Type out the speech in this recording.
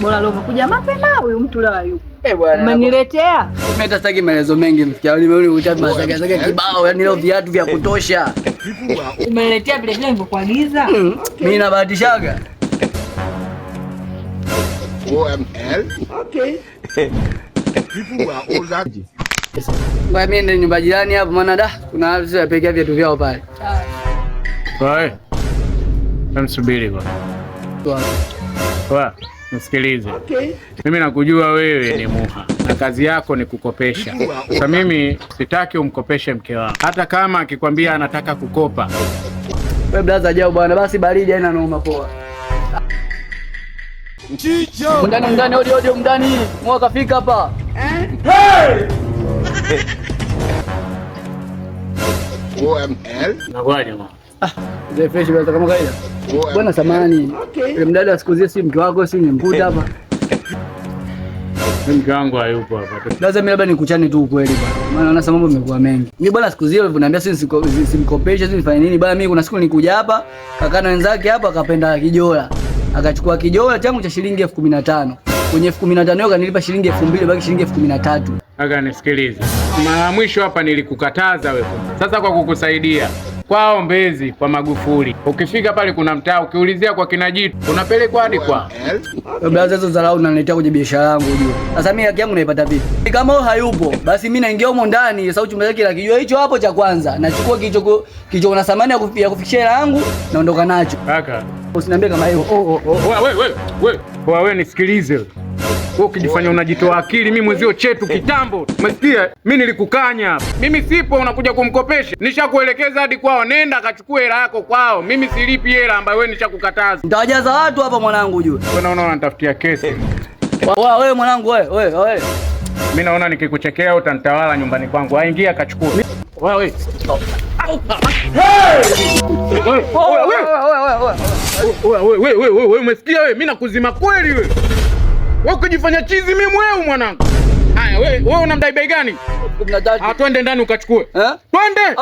Bora leo umekuja mapema, huyu mtu leo hayupo. Eh, bwana. Umeniletea? Mimi hata sitaki maelezo mengi msikia. Nimeona uchapi masaga saga kibao, yani leo viatu vya kutosha. Umeniletea vile vile nilivyokuagiza? Mimi nabahatishaga. OML. Okay. People were older. Kwa mimi ndio nyumba jirani hapo, maana da kuna watu yapekea viatu vyao pale. Wewe. Msubiri bwana. Wewe, nisikilize. Mimi nakujua wewe ni muha na kazi yako ni kukopesha. Sasa mimi sitaki umkopeshe mke wangu, hata kama akikwambia anataka kukopa. Wewe brother, jao bwana, basi baridi haina noma, poa. Ndani ndani, odi odi, ndani. Mwaka fika hapa. OML. Nakuaje mwa? Mzee fresh brother, kama kawaida. Bwana samani. Yule mdada siku zile si mke wako, si nimkuta hapa. Mimi mke wangu hayupo hapa. Lazima mimi labda nikuchane tu ukweli bwana. Maana naona mambo yamekuwa mengi. Mimi bwana siku zile ulivyoniambia si simkopeshe, si nifanye nini bwana, mimi kuna siku nilikuja hapa, kaka na wenzake hapa akapenda kijola. Akachukua kijola changu cha shilingi 15,000. Kwenye 15,000 hiyo kanilipa shilingi 2,000, baki shilingi 13,000. Aka nisikilize. Mara mwisho hapa nilikukataza wewe. Sasa kwa kukusaidia kwao Mbezi kwa Magufuli, ukifika pale kuna mtaa, ukiulizia kwa kina Jitu unapelekwa hadi kwa Brother, hizo dharau unaniletea kwenye biashara yangu ujue. Sasa mimi haki yangu naipata vipi? Kama huyo hayupo, basi mimi naingia humo ndani, sasa chumba chake nakijua hicho hapo cha kwanza. Nachukua kilicho kilicho na thamani ya kufikishia hela yangu, naondoka nacho. Kaka. Usiniambie kama hiyo. Oh, oh, oh. Wewe wewe wewe. Wewe nisikilize. Wewe ukijifanya unajitoa akili, mimi mwenzio chetu kitambo. Umesikia? Mimi nilikukanya hapa. Mimi sipo, unakuja kumkopesha. Nishakuelekeza hadi kwao, nenda akachukue hela yako kwao. Mimi silipi hela ambayo wewe nishakukataza. Nitawajaza watu hapa mwanangu ujue. Wewe naona unanitafutia kesi. Wewe wewe mwanangu wewe wewe wewe. Mimi naona nikikuchekea utanitawala nyumbani kwangu. Aingia akachukue. Wewe. Wewe wewe wewe wewe, umesikia wewe? Mimi nakuzima kweli wewe. Wewe ukijifanya chizi mimi mweu mwanangu. Haya wewe, wewe unamdai bei gani? 13. Ah, twende ndani ukachukue. Eh? Twende.